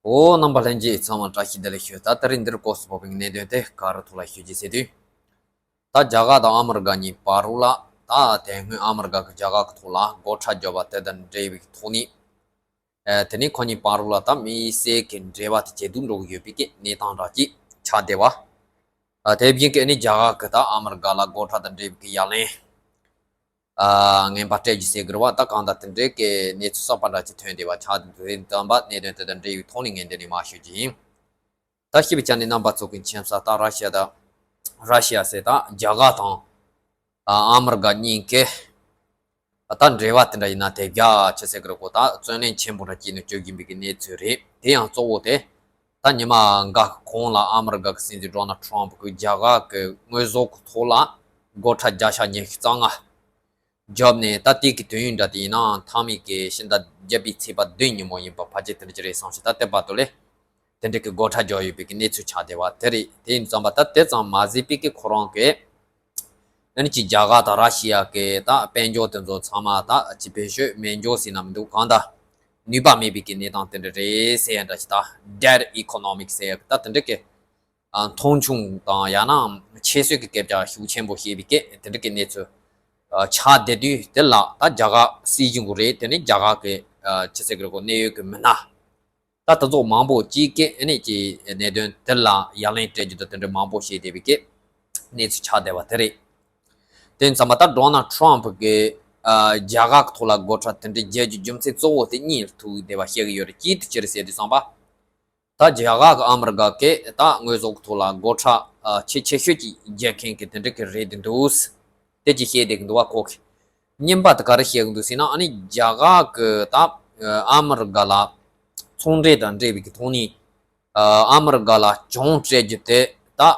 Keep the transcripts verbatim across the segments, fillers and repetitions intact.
ཨོ། རྣམ་པ་ལྷན་རྒྱས་ཚང་མ་བཀྲ་ཤིས་བདེ་ལེགས་ཞུ། ད་དེ་རིང་འདིར་སྐོར་སུ་བབས་པའི་གནད་དོན་དེ་ག་རེ་ཐོག་ལ་ཞུ་རྒྱུ་ཟེར་དུས། ད་རྒྱ་གར་དང་ཨ་མི་རི་ཀ་གཉིས་བར་ལ། ད་དེ་སྔོན་ཨ་མི་རི་ཀ་གི་རྒྱ་གར་གི་ཐོག་ལ་སྒོ་ཁྲལ་བརྒྱབ་པ་དེ་དང་འབྲེལ་བའི་ཐོག་ནས། ཨ། དེ་ནས་ཁོ་གཉིས་བར་ལ་ད་དམིགས་བསལ་གྱི་འབྲེལ་བ་དེ་ཇེ་སྡུག་འགྲོ་གི་ཡོད་པའི་གི་གནས་སྟངས་འདྲ་ཅིག་ཆགས་བསྡད་པ། ཨ། དེ་བཞིན་གྱི་ཨ་ནི་རྒྱ་གར་གྱིས་ད་ཨ་མི་རི་ཀ་ལ་སྒོ་ཁྲལ་དང་འབྲེལ་བའི་གི་ཡ་ལན། ཨ། ངན་པ་སྤྲད་རྒྱུ་ཟེར་གི་རེད་བ། ད་གང་ལྟར་དེ་འདྲའི་གི་གནས་ཚུལ་གསར་པ་འདྲ་ཅིག་ཐོན་བསྡད་པ་ཆགས་འདུག་དེ་ཙམ་པ་གནད་དོན་དེ་དང་འབྲེལ་བའི་ཐོག་ནས་ངས་འདི་ནས་མར་ཞུ་རྒྱུ་ཡིན། ད་ཞིབ་པའི་ཆ་ནས་རྣམ་པ་ཚོ་གི་མཁྱེན་གསལ། ད་ར་ཤི་ཡ་དང་། ར་ཤི་ཡ་ཟེར། ད་རྒྱ་གར་དང་། ཨ། ཨ་མི་རི་ཀ་གཉིས་ཀས་ད་འབྲེལ་བ་དེ་འདྲ་ཡིན་ན་དེ་རྒྱ་ཆེ་ཟེར་གི་རེད་གོ། ད་བརྩོན་ལེན་ཆེན་པོ་འདྲ་བྱས་ནས་སྤྱོད་བཞིན་པའི་གི་གནས་ཚུལ་རེད། དེ་ཡང་གཙོ་བོ་དེ་ད་ཉི་མ་འགའ་གོང་ལ་ཨ་མི་རི་ཀ་གི་སྲིད་འཛིན་ཌོ་ནལ་ཊམ་ཕ་གིས་རྒྱ་གར་གི་དངོས་ཟོག་གི་ཐོག་ལ་སྒོ་ཁྲལ་བརྒྱ་ཆ་ཉི་ཤུ་རྩ་ལྔ་བརྒྱབ་ནས། ད་དེ་གི་དུས་ཡུན་འདྲ་དེ་ཡིན་ནའང་མཐའ་མའི་གི་ཕྱི་ཟླ་བརྒྱད་པའི་ཚེས་པ་བདུན་ཉིན་མོ་ཡིན་པ་ཕལ་ཆེར་དེ་འདྲ་ཅིག་རེད་བསམ་ཞིང་། ད་དེ་བར་དུ་ལས་དེ་འདྲ་གི་སྒོ་ཁྲལ་བརྒྱབ་ཡོད་པའི་གི་གནས་ཚུལ་ཆགས་བསྡད་པ་དེ་རེད། དེ་ཡིན་ཙམ་པ་ད་དེ་ཙམ་མ་ཟད་པའི་གི་ཁོ་རང་གི་ཨ་ནི་ཅིག་རྒྱ་གར་དང་ར་ཤི་ཡ་གི་ད་དཔལ་འབྱོར་དེ་ཚོ་ཚང་མ་ད་ཅིག་བེད་སྤྱོད་མེད་འགྱོ་ཟེར་ན་མི་འདུག་གང་ལྟར་ནུས་པ་མེད་པའི་གི་གནས་སྟངས་དེ་འདྲ་རེད་ཟེར་ཡ་འདྲ་ཅིག་ད་debt economic ཟེར་ཡ་གི་ད་དེ་འདྲ་གི་ཨ། མཐོང་ཆུང་དང་ཡང་ན་ཁྱད་གསོད་ཀྱི་སྐད་ཆ་ཤུགས་ཆེན་པོ་བཤད་པའི་སྐད་དེ་འདྲ་གི་གནས་ཚུལ་ཨ། ཆགས་བསྡད་དུས། དེ་ལ་ད་རྒྱ་གར་སྲིད་གཞུང་གི་རེད། དེ་ནས་རྒྱ་གར་གི་ཨ། ཆི་ཟེར་གི་རེད་གོ། གནད་ཡོད་ཀྱི་མི་སྣ་ད་དེ་ཚོ་མང་པོ་ཅིག་གིས་ཨ་ནི་ཀྱི་གནད་དོན་དེ་ལ་ཡ་ལན་སྤྲད་རྒྱུ་དང་དེ་འདྲ་མང་པོ་བཤད་བསྡད་པའི་སྐད་གནས་ཚུལ་ཆགས་བསྡད་པ་དེ་རེད། དེ་ཙམ་པ་ད་ཌོ་ནལ་ཊམ་ཕ་གིས་ཨ། རྒྱ་གར་གི་ཐོག་ལ་སྒོ་ཁྲལ་དེ་འདྲ་བརྒྱབ་རྒྱུ་རྒྱུ་མཚན་གཙོ་བོ་དེ་གཉིས་ལ་ཐུག་བསྡད་པ་བཤད་གི་ཡོད་རེད། གཅིག་དེ་ཅི་རེད་ཟེར་དུས་ཙམ་པ། ད་རྒྱ་གར་གི་ཨ་མི་རི་ཀ་གིས་ད་དངོས་ཟོག་གི་ཐོག་ལ་སྒོ་ཁྲལ་ཨ། ཆེས་ཆེ་ཤོས་ཅིག་བརྒྱབ་མཁན་གི་དེ་འདྲ་གི་རེད་འདུག་དེ་ཅིག་བཤད་བསྡད་གི་འདུག་བ། ཁོ་གིས་རྙིང་པ་དེ་ག་རེ་བཤད་གི་འདུག་ཟེར་ན། ཨ་ནི་རྒྱ་གར་གིས་ད་ཨ། ཨ་མི་རི་ཀ་ལ་ཚོང་འབྲེལ་དང་འབྲེལ་བའི་གི་ཐོག་ནས་ཨ། ཨ་མི་རི་ཀ་ལ་གྱོང་སྤྲད་རྒྱུ་དེ་ད་ཨ།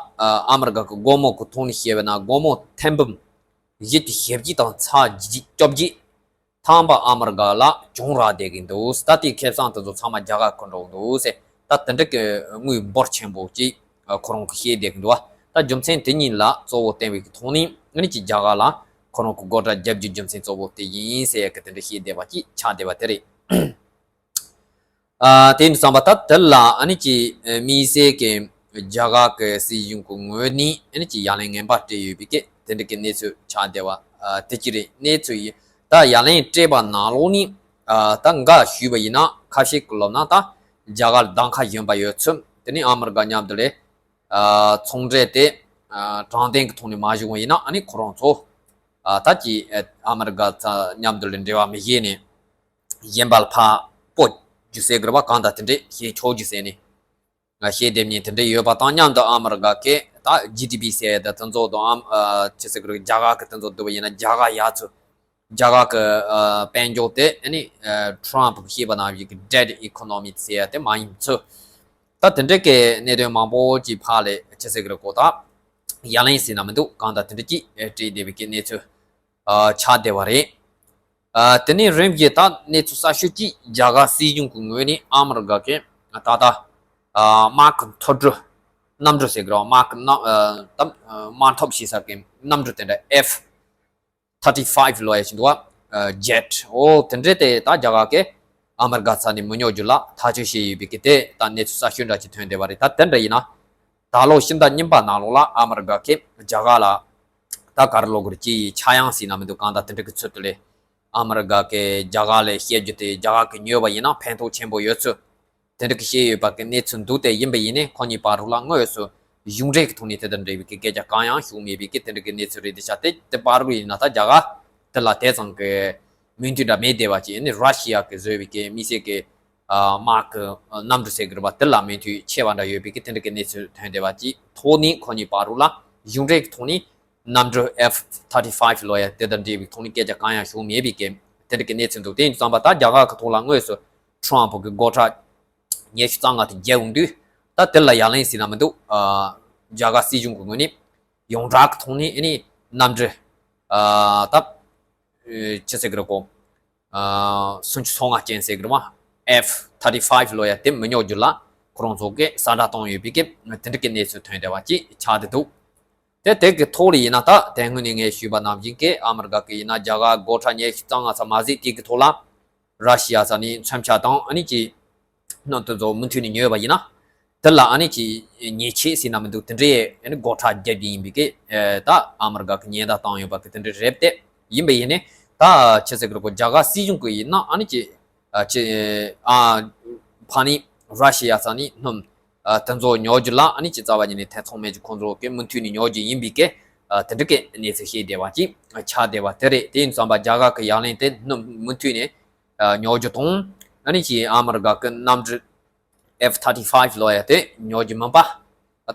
ཨ་མི་རི་ཀ་གི་སྒོར་མོ་གི་ཐོག་ནས་བཤད་པ་ན་སྒོར་མོ་ཐེར་འབུམ་བཞི་བཅུ་ཞེ་གཅིག་དང་ཚེག་བཅོ་བརྒྱད་ཐམ་པ་ཨ་མི་རི་ཀ་ལ་གྱོང་རག་བསྡད་ཀྱི་འདུག་ད་དེའི་ཁེ་བཟང་དེ་ཚོ་ཚང་མ་རྒྱ་གར་གྱིས་འགྲོ་གི་འདུག་ཟེར། ད་དེ་འདྲ་གི་དངུལ་འབོར་ཆེན་པོ་ཅིག་ཨ། ཁོ་རང་གིས་བཤད་བསྡད་ཀྱི་འདུག་ད་རྒྱུ་མཚན་དེ་གཉིས་ལ་གཙོ་བོ་བརྟེན་པའི་གི་ཐོག་ནས་ཨ་ནི་ཅིག་རྒྱ་གར་ལ་ཁོ་རང་གིས་སྒོ་ཁྲལ་བརྒྱབ་རྒྱུ་རྒྱུ་མཚན་གཙོ་བོ་དེ་ཡིན་ཟེར་ཡ་གི་དེ་འདྲ་བཤད་བསྡད་པ་ཅིག་ཆགས་བསྡད་པ་དེ་རེད། ཨ། དེ་ཡིན་ཙམ་པ་ད་དེ་ལ་ཨ་ནི་ཅིག་ཨ། དམིགས་བསལ་གྱི་རྒྱ་གར་གྱི་སྲིད་གཞུང་གི་ངོས་ནས་ཨ་ནི་ཅིག་ཡ་ལན་ངན་པ་སྤྲད་ཡོད་པའི་སྐད་དེ་འདྲ་གི་གནས་ཚུལ་ཆགས་བསྡད་པ། ཨ། དེ་ཅི་རེད། གནས་ཚུལ་ཡིན། ད་ཡ་ལན་སྤྲད་པ་ནང་ལོགས་ནས་ཨ། ད་འགའ་ཞུས་པ་ཡིན་ན། ཁ་ཤས་ཀྱིས་ལབ་ན་ད་རྒྱ་གར་ལ་གདམ་ཁ་གཞན་པ་ཡོད་ཚུལ། དེ་ནས་ཨ་མི་རི་ཀ་མཉམ་དུ་ལས་ཨ། ཚོང་འབྲེལ་དེ་ཨ། དྲང་བདེན་གྱི་ཐོག་ནས་མ་བྱུང་བ་ཡིན་ན། ཨ་ནི་ཁོ་རང་ཚོ་ཨ། ད་ཅིག་ཨ། ཨ་མི་རི་ཀ་ཚ་མཉམ་དུ་ལས་འབྲེལ་བ་མི་བྱེད་ནས་གཞན་པ་ལ་ཕར་སྤོ་རྒྱུ་ཟེར་གི་རེད་བ། གང་ལྟར་དེ་འདྲས་བྱེད་ཆོག་རྒྱུ་ཟེར་ནས་ང་བཤད་བསྡད་མཁན་དེ་འདྲས་ཡོད་པ་དང་མཉམ་དུ། ཨ་མི་རི་ཀ་གིས་ད་ཇི་ཌི་པི་ཟེར་ཡ་ད་དེ་ཚོ་དང་ཨ། ཨ། ཅི་ཟེར་གི་རེད། རྒྱ་གར་གྱི་དེ་ཚོ་བསྡུར་བ་ཡིན་ན་རྒྱ་གར་ཡག་ཚུལ། རྒྱ་གར་གྱི་ཨ། དཔལ་འབྱོར་དེ་ཨ་ནི་ཨ། ཊམ་ཕ་གིས་བཤད་པ་ནང་བཞིན་གྱི་debt economy ཟེར་ཡ་དེ་མ་ཡིན་ཚུལ། ད་དེ་འདྲས་ཀྱི་གནད་དོན་མང་པོ་ཅིག་ཕར་ལ་ཅི་ཟེར་གི་རེད་གོ། ད་ཡ་ལན་ཟེར་ན་མི་འདུག་གང་ལྟར་དེ་འདྲས་ཅིག་ཨ། སྤྲད་བསྡད་པའི་གི་གནས་ཚུལ་ཨ། ཆགས་བསྡད་པ་རེད། ཨ། དེ་ནས་རིམ་བཞིན་ད་གནས་ཚུལ་གསར་ཤོས་ཅིག་རྒྱ་གར་སྲིད་གཞུང་གི་ངོས་ནས་ཨ་མི་རི་ཀ་གི་ད་ལྟ་ཨ། དམག་གི་མཐོ་གྲུ། གནམ་གྲུ་ཟེར་གི་རེད་བ། དམག་གི་གནམ་ཨ། ད་དམག་འཐབ་བྱེད་ས་གི་གནམ་གྲུ་དེ་འདྲ་F thirty five ལབ་ཡ་ཞིག་འདུག་བ། ཨ། jet འོ་དེ་འདྲས་དེ་ད་རྒྱ་གར་གིས་ཨ་མི་རི་ཀ་ས་ནས་མི་ཉོ་རྒྱུ་ལ་ཐག་གཅོད་བྱས་ཡོད་པའི་གི་དེ་ད་གནས་ཚུལ་གསར་ཤོས་འདྲ་ཅིག་ཐོན་བསྡད་པ་རེད། ད་དེ་འདྲ་ཡིན་ན་ད་ལོ་ཕྱི་ཟླ་གཉིས་པ་ནང་ལོགས་ལ་ཨ་མི་རི་ཀ་གིས་རྒྱ་གར་ལ་ད་ག་རེ་ལབ་དགོས་རེད། ཅིག་ཆག་ཡང་ཟེར་ན་མི་འདུག་གང་ལྟར་དེ་འདྲ་གི་ཚུལ་དུ་ལས་ཨ་མི་རི་ཀ་གིས་རྒྱ་གར་ལ་བཤད་རྒྱུ་དེ་རྒྱ་གར་གིས་ཉོས་པ་ཡིན་ན་ཕན་ཐོགས་ཆེན་པོ་ཡོད་ཚུལ། དེ་འདྲ་གི་བཤད་ཡོད་པ་གི་གནས་ཚུལ་འདུག་དེ་ཡིན་པ་ཡིན་ནའི་ཁོ་གཉིས་བར་དུ་ལ་དངོས་སུ་གཞུང་འབྲེལ་གི་ཐོག་ནས་དེ་དང་འབྲེལ་བའི་གི་སྐད་ཆ་གང་ཡང་བྱུང་མེད་པའི་གི་དེ་འདྲ་གི་གནས་ཚུལ་རེད། དེ་ཆ་དེ་དེ་བར་དུ་ཡིན་ན་ད་རྒྱ་གར་དེ་ལ་དེ་ཙམ་གི་མོས་མཐུན་འདྲ་མེད་བསྡད་པ་ཅིག་ཨ་ནི་ར་ཤི་ཡ་གི་བཟོས་པའི་གི་དམིགས་བསལ་གི་ཨ། དམག་གི་ཨ། གནམ་གྲུ་ཟེར་གི་རེད་པ། དེ་ལ་མོས་མཐུན་ཆེ་བ་འདྲ་ཡོད་པའི་གི་དེ་འདྲ་གི་གནས་ཚུལ་ཐོན་བསྡད་པ་ཅིག་ཐོག་ནས་ཁོ་གཉིས་བར་དུ་ལ་གཞུང་འབྲེལ་གི་ཐོག་ནས་གནམ་གྲུ་F thirty five ལབ་ཡ་དེ་དང་འབྲེལ་བའི་ཐོག་ནས་སྐད་ཆ་གང་ཡང་བྱུང་མེད་པའི་གི་དེ་འདྲ་གི་གནས་ཚུལ་འདུག་དེ་ཡིན་དུས་ཙམ་པ་ད་རྒྱ་གར་གི་ཐོག་ལ་དངོས་སུ་ཊམ་ཕ་གིས་སྒོ་ཁྲལ་ཉི་ཤུ་རྩ་ལྔ་དེ་བརྒྱབ་ཡོང་དུས། ད་དེ་ལ་ཡ་ལན་ཟེར་ན་མི་འདུག་ཨ། རྒྱ་གར་སྲིད་གཞུང་གི་ངོས་ནས་ཡོངས་གྲགས་ཀྱི་ཐོག་ནས་ཨ་ནི་གནམ་གྲུ་ཨ། ད་ཨ། ཅི་ཟེར་གི་རེད་གོ། ཨ། སུམ་ཅུ་སོ་ལྔ་ཅན་ཟེར་གི་རེད་མ། F thirty five ལབ་ཡ་དེ་མི་ཉོ་རྒྱུ་ལ་ཁོ་རང་ཚོ་གིས་ས་བསྒྲགས་བཏང་ཡོད་པའི་གི་དེ་འདྲ་གི་གནས་ཚུལ་ཐོན་བསྡད་པ་ཅིག་ཆགས་བསྡད་འདུག་དེ་དེ་གི་ཐོག་ལ་ཡིན་ན་ད་དེ་སྔོན་ནས་ངས་ཞུས་པ་ནང་བཞིན་གི་ཨ་མི་རི་ཀ་གི་ཡིན་ན་རྒྱ་གར་སྒོ་ཁྲལ་ཉི་ཤུ་རྩ་ལྔ་ཙམ་མ་ཟད་དེ་གི་ཐོག་ལ་ར་ཤི་ཡ་ས་ནས་མཚོན་ཆ་དང་ཨ་ནི་ཅིག་ སྣུམ་དེ་ཚོ་མུ་མཐུད་ནས་ཉོས་པ་ཡིན་ན། དེ་ལ་ཨ་ནི་ཅིག་ཉེས་ཆད་ཟེར་ན་མི་འདུག་དེ་འདྲའི་ཨ་ནི་སྒོ་ཁྲལ་རྒྱབ་ཀྱི་ཡིན་པའི་གི་ད་ཨ་མི་རི་ཀ་གི་ཉེན་བརྡ་བཏང་ཡོད་པ་གི་དེ་འདྲ་རེད་དེ། ཡིན་པ་ཡིན་ནས་ད་ཆི་ཟེར་གི་རེད་གོ་རྒྱ་གར་སྲིད་གཞུང་གི་ཡིན་ན་ཨ་ནི་ཅིག་ཨ་ཅིག་ཨ་ཕ་ནི་ར་ཤི་ཡ་ས་ནི་སྣུམ་ཨ་དེ་ཚོ་ཉོ་རྒྱུ་ལ་ཨ་ནི་ཅིག་རྩ་བ་ཉིད་ནས་ཐེ་ཚོམ་མེད་ཅིག་ཁོང་ཚོ་གི་མུ་མཐུད་ནས་ཉོ་རྒྱུ་ཡིན་པའི་གི་ཨ་དེ་འདྲ་གི་གནས་ཚུལ་བཤད་བསྡད་པ་ཅིག་ཆགས་བསྡད་པ་དེ་རེད། དེ་ཡིན་ཙམ་པ་རྒྱ་གར་གི་ཡ་ལན་དེ་སྣུམ་མུ་མཐུད་ནས་ཨ་ཉོ་རྒྱུ་དང་ཨ་ནི་ཅིག་ཨ་མི་རི་ཀ་གི་གནམ་གྲུ་F thirty five ལོ་ཡ་དེ་ཉོ་རྒྱུ་མིན་པ།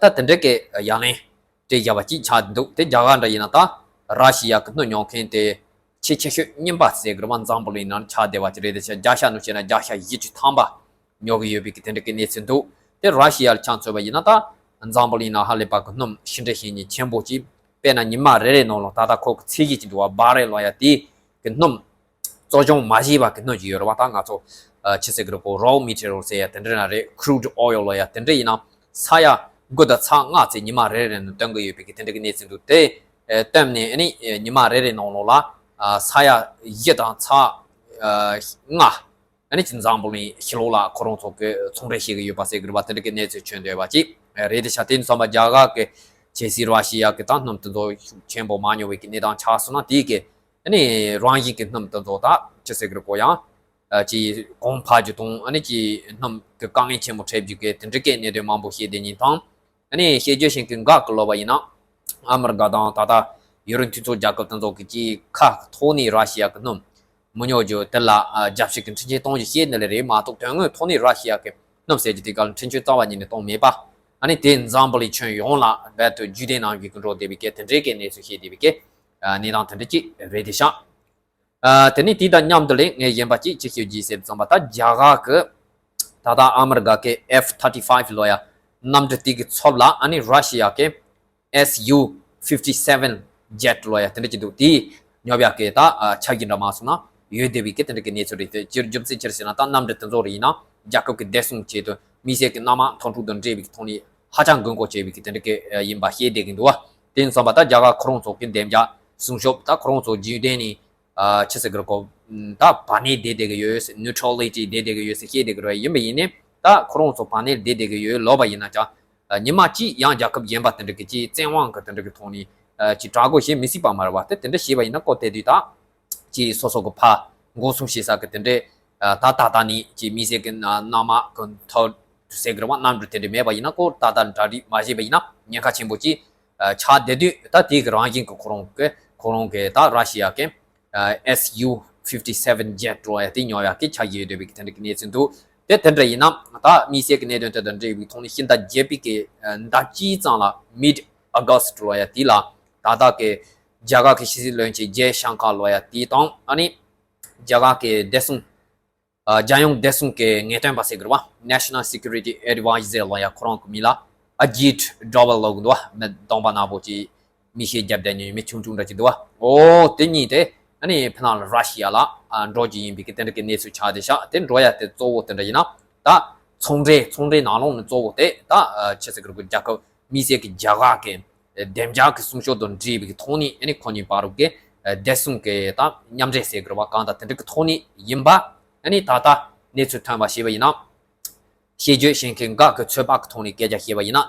ད་དེ་འདྲ་གི་ཡ་ལན་སྤྲད་བཞག་པ་ཅིག་ཆགས་འདུག་དེ་རྒྱ་གར་འདྲ་ཡིན་ན་ད་ར་ཤི་ཡ་གི་སྣུམ་ཉོ་མཁན་དེ་ཆེས་ཆེ་ཤོས་རྙིང་པ་ཟེར་གི་རེད་པ། འཛམ་བུ་གླིང་ནང་ཆགས་བསྡད་པ་ཅིག་རེད། དེ་ཆ་བརྒྱ་ཆ་ནང་བཤད་ན་བརྒྱ་ཆ་བཞི་བཅུ་ཐམ་པ་ཉོ་གི་ཡོད་པའི་གི་དེ་འདྲ་གི་གནས་ཚུལ་འདུག་དེ་ར་ཤི་ཡ་ལ་ཆ་མཚོན་པ་ཡིན་ན་ད་འཛམ་བུ་གླིང་ནང་ཧ་ལས་པ་གི་སྣུམ་ཤིང་འབྲས་ཤིང་གཉེན་ཆེན་པོ་ཅིག་དཔེར་ན་ཉི་མ་རེ་རེ་ནང་ལ་ད་ལྟ་ཁོ་གི་ཚད་གཞི་ཅིག་འདུག་པ། བྷ་རེལ་ལོ་ཡ་དེ་གི་སྣུམ་གཙོ་སྐྱོང་མ་བྱས་པ་གི་སྣུམ་ཅིག་ཡོད་རེད་པ། ད་ང་ཚོ་ཨ་ཆི་ཟེར་གི་རེད་གོ raw material ཟེར་ཡ་དེ་འདྲ་ན་རེད། crude oil ལོ་ཡ་དེ་འདྲ་ཡིན་ན་ས་ཡ་དགུ་དང་ཚེག་ལྔ་ཚེ་ཉི་མ་རེ་རེ་ནང་བཏོན་གི་ཡོད་པའི་གི་དེ་འདྲ་གི་གནས་ཚུལ་འདུག་དེ་ཨ་བཏོན་ནས་ཨ་ནི་ཨ་ཉི་མ་རེ་རེ་ནང་ལོགས་ལ་ཨ་ས་ཡ་བཞི་དང་ཚེག་ཨ་ལྔ་ཨ་ནི་ཅིག་འཛམ་བུ་གླིང་ཕྱི་ལོགས་ལ་ཁོ་རང་ཚོ་གི་ཚོང་འབྲེལ་བྱེད་གི་ཡོད་པ་ཟེར་གི་རེད་པ། དེ་འདྲ་གི་གནས་ཚུལ་བྱོན་བསྡད་པ་ཅིག་རེད། དེ་ཆ་དེ་ཡིན་ཙམ་པ་རྒྱ་གར་གི་ཆེ་སི་ར་ཤི་ཡ་གི་ད་སྣུམ་དེ་ཚོ་ཤུགས་ཆེན་པོ་མ་ཉོ་བའི་གི་གནས་སྟངས་ཆགས་སོང་ན་དེའི་གི་ཨ་ནི་རང་བཞིན་གྱི་སྣུམ་དེ་ཚོ་ད་ཅི་ཟེར་གི་རེད་གོ་ཡང་ཨ་ཅིག་གོང་འཕར་རྒྱུ་དང་ཨ་ནི་ཅིག་སྣུམ་གི་དཀའ་ངལ་ཆེན་པོ་འཕྲད་རྒྱུ་གི་དེ་འདྲ་གི་གནད་དོན་མང་པོ་བཤད་བསྡད་ཉིན་དང་། ཨ་ནི་བཤད་རྒྱུ་བྱེད་མཁན་འགའ་གི་ལབ་པ་ཡིན་ན་ཨ་མི་རི་ཀ་དང་ད་ལྟ་ཡུ་རོབ་མཐུན་ཚོགས་རྒྱལ་ཁབ་དེ་ཚོ་གི་ཅིག་ཁ་ཐོག་ནས་ར་ཤི་ཡ་གི་སྣུམ་མི་ཉོ་རྒྱུ་དེ་ལ་ཨ་རྒྱབ་བཤིག་གི་འཕྲིན་ཆེན་གཏོང་རྒྱུ་བཤད་ནི་ལས་རེད་མ་གཏོགས་དོན་དངོས་ཐོག་ནས་ར་ཤི་ཡ་གི་སྣུམ་ཟེར་རྒྱུ་དེ་ག་ལ་འཕྲིན་བཅོལ་རྩ་བ་ཉིད་ནས་གཏོང་མེད་པ། ཨ་ནི་དེ་འཛམ་བུ་གླིང་ཁྱོན་ཡོངས་ལ་རྦད་དེ་རྒྱུད་སྟོན་གནང་རྒྱུ་གི་འགྲོ་བསྡད་པའི་གི་དེ་འདྲའི་གི་གནས་ཚུལ་བཤད་བསྡད་པའི་གི་ཨ་གནས་སྟངས་དེ་འདྲ་ཅིག་རེད་དེ་ཤག་ཨ་དེ་ནས་དེ་དང་མཉམ་དུ་ལས་ངས་གཞན་པ་ཅིག་ཅིག་ཤོད་རྒྱུ་ཟེར་ཙམ་པ་ད་རྒྱ་གར་གི་ད་ལྟ་ཨ་མི་རི་ཀ་གི་F thirty five ལོ་ཡ་གནམ་གྲུ་དེ་གི་ཚབ་ལ་ཨ་ནི་ར་ཤི་ཡ་གི་S U fifty seven jet ལོ་ཡ་དེ་འདྲ་ཅིག་འདུག་དེ་ཉོ་བ་གི་ད་ཨ་ཆ་རྒྱུས་འདྲ་མ་སོང་ན་ཡོད་བསྡད་པའི་གི་དེ་འདྲ་གི་གནས་ཚུལ་རེད། དེ་སྤྱིར་རྒྱུ་མཚན་ཅི་རེད་ཟེར་ན་ད་གནམ་གྲུ་དེ་ཚོ་རེད་ཡིན་ན་རྒྱལ་ཁབ་ཀྱི་བདེ་སྲུང་ཆེད་དུ་མི་སེར་གྱི་སྣ་མང་ཐོབ་ཕྲུག་དང་འབྲེལ་བའི་གི་ཐོག་ནས་ཧ་ཅང་དགོས་མཁོ་ཆེ་བའི་གི་དེ་འདྲ་གི་ཡིན་པ་ཤེས་བསྡད་ཀྱི་འདུག་བ། དེ་ཡིན་ཙམ་པ་ད་རྒྱ་གར་ཁོ་རང་ཚོ་གི་འདེམས་རྒྱ་སྲུང་སྐྱོབ་ད་ཁོ་རང་ཚོ་རྒྱུན་ལྡན་ནས་ཨ་ཆི་ཟེར་གི་རེད་གོ་ད་བར་གནས་བསྡད་བསྡད་གི་ཡོད། neutrality བསྡད་བསྡད་གི་ཡོད་ཟེར་བཤད་བསྡད་གི་རེད། ཡིན་པ་ཡིན་ནའི་ད་ཁོ་རང་ཚོ་བར་གནས་བསྡད་བསྡད་གི་ཡོད་ལབ་པ་ཡིན་ན་ཀྱང་ཉི་མ་གཅིག་ཡང་རྒྱལ་ཁབ་གཞན་པ་དེ་འདྲ་གི་ཅིག་བཙན་དབང་གི་དེ་འདྲ་གི་ཐོག་ནས་ཅིག་དྲག་རྒོལ་བྱེད་མི་སྲིད་པ་མ་རེད་བ། དེ་དེ་འདྲ་བྱས་པ་ཡིན་ན་ཁོ་དེ་དུས་ད་ཅིག་སོ་སོ་གི་ཕ་འགོག་སྲུང་བྱེད་ས་གི་དེ་འདྲའི་ད་ད་ད་ནི་ཅིག་མི་སེར་གི་ན་ནང་མ་གི་ཐོག་ཟེར་གི་རེད་བ། གནམ་གྲུ་དེ་འདྲ་མེད་པ་ཡིན་ན་ཁོ་ད་ད་གྲ་སྒྲིག་མ་བྱས་པ་ཡིན་ན་ཉེན་ཁ་ཆེན་པོ་ཅིག་ཆགས་བསྡད་དུས་ད་དེ་གི་རང་བཞིན་གི་ཁོ་རང་གི་ཁོ་རང་གི་ད་ར་ཤི་ཡ་གི S U fifty seven jet འགྲོ་ཡ་དེ་ཉོ་ཡ་གི་ཆ་ཡོད་འདོད་པའི་གི་དེ་འདྲ་གི་གནས་ཚུལ་འདུག་དེ་དེ་འདྲ་ཡིན་ན་ད་དམིགས་བསལ་གི་གནད་དོན་དེ་དང་འབྲེལ་བའི་ཐོག་ནས་ཕྱི་ཟླ་བརྒྱད་པའི་གི་ཟླ་གཅིག་ཙམ་ལ་mid August འགྲོ་ཡ་དེ་ལ་ད་ལྟ་གི་རྒྱ་གར་གི་ཕྱི་སྲིད་བློན་ཆེན་ཇེ་ཤང་ཀར་ལོ་ཡ་དེ་དང་ཨ་ནི་རྒྱ་གར་གི་བདེ་སྲུང་རྒྱལ་ཡོངས་བདེ་སྲུང་གི་ངེས་སྟོན་པ་ཟེར་གི་རེད་བ། National Security Advisor ལོ་ཡ་ཁོ་རང་གི་མིང་ལ་Ajit Doval ལབ་གི་འདུག་བ། མི་གདོང་པ་ནག་པོ་ཅིག་མིག་ཤེལ་རྒྱབ་བསྡད་ནས་མི་ཆུང་ཆུང་འདྲ་ཅིག་འདུག་བ། ཨོ་དེ་གཉིས་དེ་ཨ་ནི་ཕི་ནང་ལ་ར་ཤི་ཡ་ལ་འགྲོ་རྒྱུ་ཡིན་པའི་གི་དེ་འདྲ་གི་གནས་ཚུལ་ཆགས་བསྡད་ཤག་དེ་འགྲོ་ཡ་དེ་གཙོ་བོ་དེ་འདྲ་ཡིན་ན་ད་ཚོང་འབྲེལ་ཚོང་འབྲེལ་ནང་ལོགས་ནས་གཙོ་བོ་དེ་ད་ཆི་ཟེར་གི་རེད་གོ་རྒྱལ་ཁབ་དམིགས་བསལ་གྱི་རྒྱ་གར་གྱི་བདེ་འཇགས་ཀྱི་སྲུང་སྐྱོབ་དང་འབྲེལ་བའི་ཐོག་ནས་ཨ་ནི་ཁོ་གཉིས་བར་གྱི་བདེ་སྲུང་གི་ད་མཉམ་འབྲེལ་ཟེར་དགོས་རེད་བ། གང་ལྟར་དེ་འདྲ་གི་ཐོག་ནས་ཡིན་པ་ཨ་ནི་ད་ལྟ་གནས་ཚུལ་ཐོན་པ་ཞེས་པ་ཡིན་ན། ཤེས་རྒྱུད་ཤེས་མཁན་འགའ་གི་ཚོད་དཔག་གི་ཐོག་ནས་སྐད་ཆ་བཤད་པ་ཡིན་ན་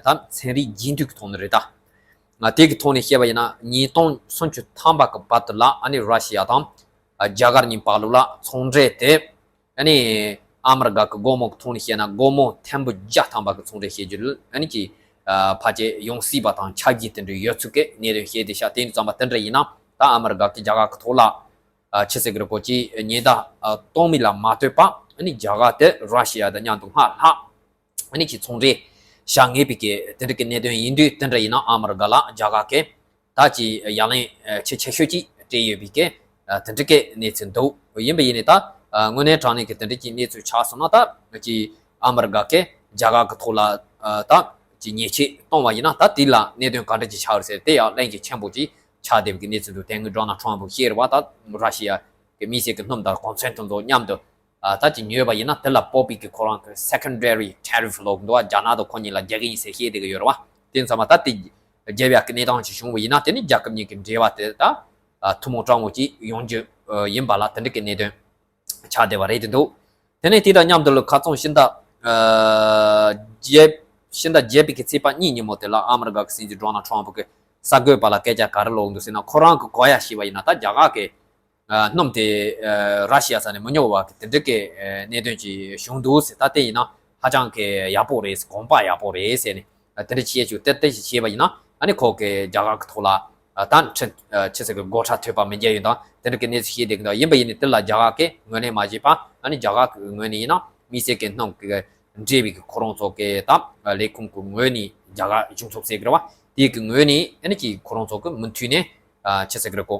ད་ཚན་རིག་རྒྱུན་མཐུད་ཀྱི་ཐོག་ནས་རེད་ད། དེ་གི་ཐོག་ནས་བཤད་པ་ཡིན་ན་ཉིས་སྟོང་སུམ་ཅུ་ཐམ་པ་གི་བར་དུ་ལ་ཨ་ནི་ར་ཤི་ཡ་དང་རྒྱ་གར་གཉིས་བར་ལུགས་ལ་ཚོང་འབྲེལ་དེ། ཨ་ནི་ཨ་མི་རི་ཀ་གི་སྒོར་མོ་གི་ཐོག་ནས་བཤད་ན་སྒོར་མོ་ཐེར་འབུམ་བརྒྱ་ཐམ་པ་གི་ཚོང་འབྲེལ་བྱེད་རྒྱུ་ལ་ཨ་ནི་ཀྱི་ཕལ་ཆེར་ཡོང་སྲིད་པ་དང་ཆ་རྒྱུས་དེ་འདྲ་ཡོད་ཚུལ་གྱི་གནད་དོན་བཤད་དེ་ཤག་དེ་ཡིན་ཙམ་པ་དེ་འདྲ་ཡིན་ན་ད་ཨ་མི་རི་ཀ་གི་རྒྱ་གར་གི་ཐོག་ལ་ཆི་ཟེར་གི་རེད་གོ་ཅི་ཉེན་བརྡ་གཏོང་མི་ལ་མ་ལྟོས་པ་ཨ་ནི་རྒྱ་གར་དེ་ར་ཤི་ཡ་དང་མཉམ་དུ་སྔར་ལྷག་ཨ་ནི་ཀྱི་ཚོང་འབྲེལ་བྱ་ངེས་པའི་གི་དེ་འདྲ་གི་གནད་དོན་ཡིན་དུས་དེ་འདྲ་ཡིན་ན་ཨ་མི་རི་ཀ་ལ་རྒྱ་གར་གི་ད་ཀྱི་ཡ་ལན་ཆེས་ཆེ་ཤོས་ཀྱིས་སྤྲད་ཡོད་པའི་གི་དེ་འདྲ་གི་གནས་ཚུལ་འདུག་ཡིན་པ་ཡིན་ནའི་ད་དངོས་གནས་དྲང་གནས་ཀྱི་དེ་འདྲ་གི་གནས་ཚུལ་ཆགས་སོང་ན་ད་ཀྱི་ཨ་མི་རི་ཀ་གི་རྒྱ་གར་གི་ཐོག་ལ་ད་ཀྱི་ཉེས་ཆད་གཏོང་བ་ཡིན་ན་ད་དེ་ལ་གནད་དོན་ག་འདྲ་ཅིག་ཆགས་རེད་ཟེར་དེ་ཡང་གླེང་གཞི་ཆེན་པོ་ཅིག་ཆགས་བསྡད་པའི་གི་གནས་ཚུལ་འདུག་དེ་སྔོན་ཌོ་ནལ་ཊམ་ཕུ་བཤད་རེད་བ། ད་ར་ཤི་ཡ་གི་མི་སེར་གི་སྣུམ་དང་གོང་ཚོན་དེ་ཚོ་མཉམ་དུ་ད་ཅིག་ཉོས་པ་ཡིན་ན་དེ་ལ་སྤོབས་པའི་གི་ཁོ་རང་གི་secondary tariff ལབ་འདུག་བ། རྒྱ་ནག་དང་ཁོ་གཉིས་ལ་རྒྱག་གི་ཡིན་ཟེར་བཤད་བསྡད་གི་ཡོད་རེད་བ། དེ་ཚང་མ་ད་དེ་རྒྱབ་ཡག་གི་གནས་སྟངས་ཅིག་བྱུང་བ་ཡིན་ན་དེ་ནི་རྒྱལ་ཁབ་གཉིས་ཀྱི་འབྲེལ་བ་དེ་ད་ཐུན་མོང་དྲང་མོ་ཅིག་ཡོང་རྒྱུ་ཡིན་པ་ལ་དེ་འདྲ་གི་གནད་དོན་ཆགས་བསྡད་པ་རེད་དེ་འདུག་དེ་ནས་དེ་དང་མཉམ་དུ་ལ་ཁ་སང་ཕྱི་ཟླ་ཨ་བརྒྱད་ཕྱི་ཟླ་བརྒྱད་པའི་གི་ཚེས་པ་གཉིས་ཉིན་མོ་དེ་ལ་ཨ་མི་རི་ཀ་གི་སྲིད་འཛིན་ཌོ་ནལ་ཊམ་ཕུ་གི་གསར་འགོད་པ་ལ་སྐད་ཆ་ག་རེ་ལབ་འདུག་ཟེར་ན། ཁོ་རང་གི་གོ་ཡ་ཞིག་པ་ཡིན་ན། ད་རྒྱ་གར་གི་ཨ་སྣུམ་དེ་ཨ་ར་ཤི་ཡ་ས་ནས་མི་ཉོ་བ་གི་དེ་འདྲ་གི་ཨ་གནད་དོན་ཅིག་བྱུང་འདུག་ཟེར། ད་དེ་ཡིན་ན་ཧ་ཅང་གི་ཡག་པོ་རེད། གོམ་པ་ཡག་པོ་རེད་ཟེར་ནས་ཨ་དེ་འདྲ་བྱས་བྱུང་། དེ་དེ་བྱས་པ་ཡིན་ན་ཨ་ནི་ཁོ་གི་རྒྱ་གར་གི་ཐོག་ལ་ཨ་ད་ཁྲི་ཨ་ཆི་ཟེར་གི་སྒོ་ཁྲལ་ཐོབ་པ་མི་འཇལ་ཡོད་དང་དེ་འདྲ་གི་གནས་ཚུལ་བཤད་བསྡད་གི་འདུག། ཡིན་པ་ཡིན་ནའི་དེ་ལ་རྒྱ་གར་གི་ངོས་ནས་མ་བྱས་པ། ཨ་ནི་རྒྱ་གར་གི་ངོས་ནས་ཡིན་ན་དམིགས་བསལ་གི་སྣུམ་གི་འབྲེལ་བའི་གི་ཁོ་རང་ཚོ་གི་ད་ལས་ཁུངས་ཀྱི་ངོས་ནས། རྒྱ་གར་གཞུང་ཚབ་ཟེར་གི་རེད་བ། དེའི་གི་ངོས་ནས་ཨ་ནི་ཅིག་ཁོ་རང་ཚོ་གི་མུ་མཐུད་ནས་ཨ་ཆི་ཟེར་གི་རེད་གོ།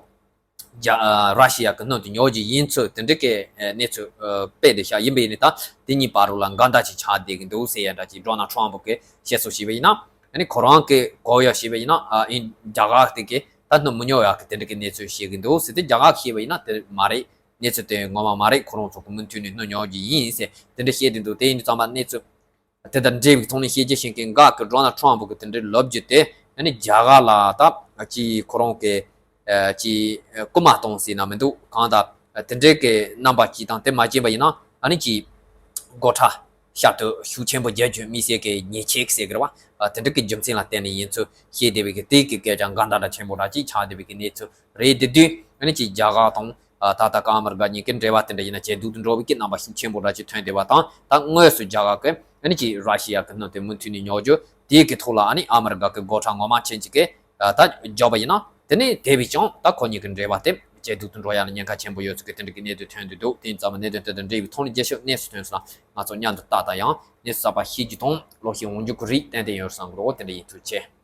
རྒྱ་ཨ་ར་ཤི་ཡ་གི་སྣུམ་དེ་ཉོ་རྒྱུ་ཡིན་ཚུལ་དེ་འདྲ་གི་ཨ་གནས་ཚུལ་ཨ་སྤེལ་བསྡད་ཤག། ཡིན་པ་ཡིན་ནའི་ད་དེ་གཉིས་བར་དུ་ལ་འགལ་ཟླ་ཅིག་ཆགས་བསྡད་གི་འདུག་ཟེར་ཡ་འདྲ་ཅིག་ཌོ་ནལ་ཊམ་ཕུ་གི་བཤད་སྲོལ་བྱས་པ་ཡིན་ན། ཨ་ནི་ཁོ་རང་གི་གོ་ཡ་བྱས་པ་ཡིན་ན་ཨ་ཨིན་རྒྱ་གར་དེ་གི་ད་སྣུམ་མི་ཉོ་ཡ་གི་དེ་འདྲ་གི་གནས་ཚུལ་བཤད་གི་འདུག་ཟེར་ཏེ། རྒྱ་གར་གིས་བཤད་པ་ཡིན་ན་དེ་མ་རེད། གནས་ཚུལ་དེ་ངོ་མ་མ་རེད། ཁོ་རང་ཚོ་གི་མུ་མཐུད་ནས་སྣུམ་ཉོ་རྒྱུ་ཡིན་ཟེར་དེ་འདྲ་བཤད་བསྡད་འདུག། དེ་ཡིན་དུས་ཙམ་པ་གནས་ཚུལ་དེ་དང་འབྲེལ་བའི་ཐོག་ནས་བཤད་རྒྱུ་བྱེད་མཁན་འགའ་གིས་ཌོ་ནལ་ཊམ་ཕུ་གི་དེ་འདྲའི་ལབ་རྒྱུ་དེ་ཨ་ནི་རྒྱ་གར་ལ་ད་ཅིག་ཁོ་རང་གི་ཨ་ཅིག་ཨ་སྐུལ་མ་གཏོང་ཟེར་ན་མི་འདུག། གང་ལྟར་ཨ་དེ་འདྲའི་གི་རྣམ་པ་ཅིག་དང་། དེ་མ་བྱས་པ་ཡིན་ན་ཨ་ནི་ཅིག་སྒོ་ཁྲལ་ཤར་དུ་ཤུགས་ཆེན་པོ་རྒྱག་རྒྱུ། དམིགས་བསལ་གི་ཉེས་ཆད་ཟེར་གི་རེད་བ། ཨ་དེ་འདྲའི་གི་རྒྱུ་མཚན་ལ་བརྟེན་ནས་ཡིན་ཚུལ་བཤད་བསྡད་པའི་གི་དེའི་གི་སྐད་ཆ་འགལ་ཟླ་འདྲ་ཆེན་པོ་འདྲ་ཅིག་ཆགས་བསྡད་པའི་གི་གནས་ཚུལ་རེད། དེ་དུས་ཨ་ནི་ཅིག་རྒྱ་གར་དང་ཨ་ད་ལྟ་ཀ་ཨ་མི་རི་ཀ་གཉིས་ཀྱི་འབྲེལ་བ་དེ་འདྲ་ཡིན་ན་ཇེ་སྡུག་ཏུ་འགྲོ་བའི་གི་རྣམ་པ་ཤུགས་ཆེན་པོ་འདྲ་ཅིག་ཐོན་བསྡད་པ་དང་། ད་དངོས་སུ་རྒྱ་གར་གི་ཨ་ནི་ཅིག་ར་ཤི་ཡ་གི་སྣུམ་དེ་མུ་མཐུད་ནས་ཉོ་རྒྱུ། དེའི་གི་ཐོག་ལ་ཨ་ནི་ཨ་མི་རི་ཀ་གི་སྒོ་ཁྲལ་ངོ་མ་ཆེན་ཅིག་གི་ཨ་ད་བརྒྱབ་པ་ཡིན་ན། དེ་ནས་དེ་བས་ཀྱང་ད་ཁོ་གཉིས་ཀྱི་འབྲེལ་བ་དེ་ཇེ་སྡུག་ཏུ་འགྲོ་ཡ་ལ་ཉེན་ཁ་ཆེན་པོ་ཡོད་ཚུལ་གྱི་དེ་འདྲ་གི་གནས་ཚུལ་ཐོན་བསྡད་འདུག། དེ་ཙམ་གནད་དོན་དེ་དང་འབྲེལ་བའི་ཐོག་ནས་རྒྱལ་ཤོད་གནས་ཚུལ་ཐོན་སོང་ན་ང་ཚོ་མཉམ་དུ་ལྟ་ད། ཡང་གནས་ཚུལ་གསར་པ་ཤེས་རྒྱུ་དང་ཀློག་ཤེས་འོང་རྒྱུ་གི་རིགས་ཏན་ཏན་ཡོད་བསམ་གི་རེད། འོ་དེ་འདྲ་ཡིན། ཐུགས་རྗེ་ཆེ།